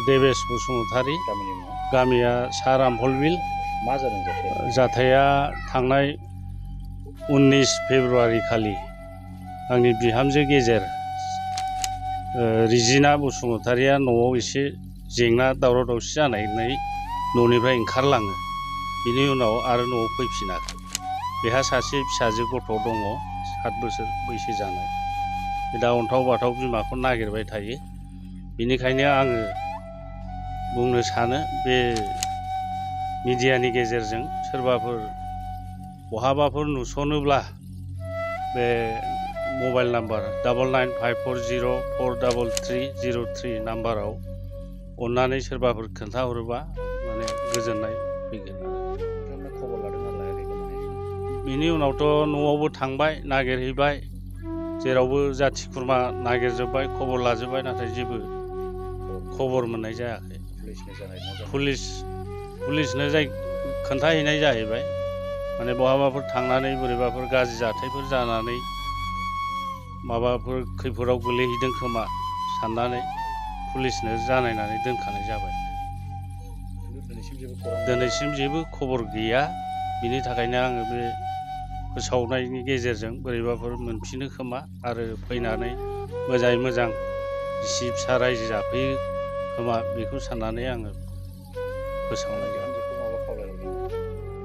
देबेश बसुमतारी गामिया सा रामफलबिल। मा जादों जाथाया? जाथाया थांनाय 19 फेब्रुआरि खालि आंनि बिहामजो गेजेर रिजिना बसुमतारिया न'आव एसे जेंना दावराव दावसि जानानै न'निफ्राय ओंखारलाङो। बिनि उनाव आरो न'आव फैफिनाखै। बेहा सासे फिसाजो गथ' दङ 7 बोसोर बैसो जानाय। दा अन्थाव बाथाव बिमाखौ नागिरबाय थायो। बेनिखायनो आङो बुंनो सानो बे मिडियानि गेजेरजों सोरबाफोर बहाबाफोर नुसनोब्ला बे मबाइल नाम्बार 9954043303 नाम्बाराव अन्नानै सोरबाफोर खोन्थाहरोबा माने गोजोननाय फैगोन आरो। नोंथांमोना खबर लादों ना लायाखै? बिनि उनावथ' न'आवबो थांबाय नागिरहैबाय, जेरावबो जाथि खुरमा नागिरजोब्बाय, खबर लाजोब्बाय, नाथाय जेबो खबर मोननाय जायाखै। पुलिसनो खोन्थाहैनाय जाहैबाय। माने बहाबाफोर थांनानै बोरैबाफोर गाज्रि जाथायफोर जानानै माबाफोर खैफोदाव गोलैहैदों खोमा साननानै पुलिसनो जानायनानै दोनखानाय जाबाय। दिनैसिम जेबो खबर गैया। बिनि थाखायनो आङो बे फोसावनायनि गेजेरजों बोरैबाफोर मोनफिनो खोमा आरो फैनानै मोजाङै मोजां बिसि फिसा रायजो जाफैयो खोमा बेखौ साननानै आङो फोसावनाय जाबाय।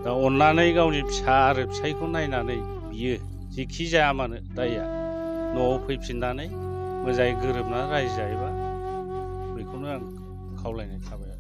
दा अन्नानै गावनि फिसा आरो फिसायखौ नायनानै बियो जेखि जाया मानो दायया न'आव फैफिननानै मोजाङै गोरोबनानै रायजो जायोबा बेखौनो आं खावलायनाय थाबाय।